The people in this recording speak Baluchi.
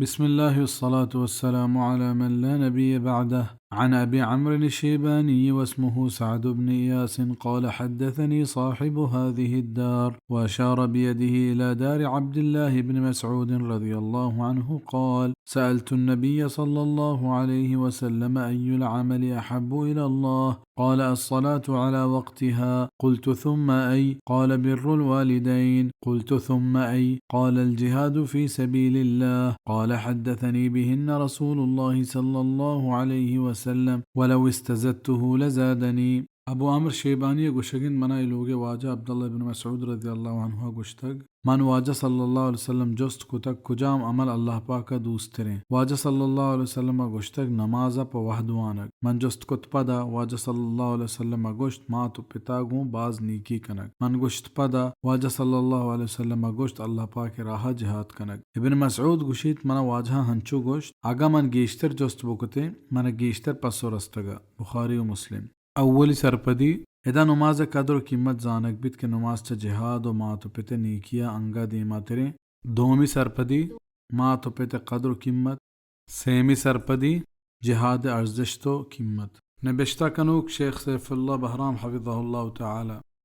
بسم الله والصلاة والسلام على من لا نبي بعده. عن أبي عمرو الشيباني واسمه سعد بن إياس قال: حدثني صاحب هذه الدار، وأشار بيده إلى دار عبد الله بن مسعود رضي الله عنه، قال: سألت النبي صلى الله عليه وسلم: أي العمل أحب إلى الله؟ قال: الصلاة على وقتها. قلت: ثم أي؟ قال: بر الوالدين. قلت: ثم أي؟ قال: الجهاد في سبيل الله. قال: حدثني بهن رسول الله صلى الله عليه وسلم، ولو استزدته لزادني. ابو عمرو شیبانی ء گوشگ انت، منا اے لوگ ء واجہ عبداللہ ابن مسعود رضی اللہ عنہ ء گوشتگ، من واجہ صلی اللہ علیہ وسلم جست کتگ، کجام عمل اللہ پاک ء دوست تریں؟ واجہ صلی اللہ علیہ وسلم ء گوشتگ، نماز ء پہ وہد وانگ۔ من جست کت، پدا؟ واجہ صلی اللہ علیہ وسلم ء گوشت، مات و پتا گوں باز نیکی کنگ۔ من گوشت، پدا؟ واجہ صلی اللہ علیہ وسلم ء گوشت، اللہ پاک ء راہ ء جہاد کنگ۔ ابن مسعود گوشیت، منا واجہ ء ہنچو گوشت، اگاں من گیشتر جست بکتیں، من ء گیشتر پسو رستگ ات۔ بخاری و مسلم۔ اولی سرپدی، ادا نماز ء قدر و قیمت زانگ بیت کہ نماز چہ جہاد و مات و پت ء نیکی ء انگہ دیما تریں۔ دومی سرپدی، مات و پت ء قدر و قیمت۔ سیمی سرپدی، جہاد ء ارزشت و قیمت۔ نبشتہ کنوک شیخ سیف اللہ بہرام حفظہ اللہ تعالی۔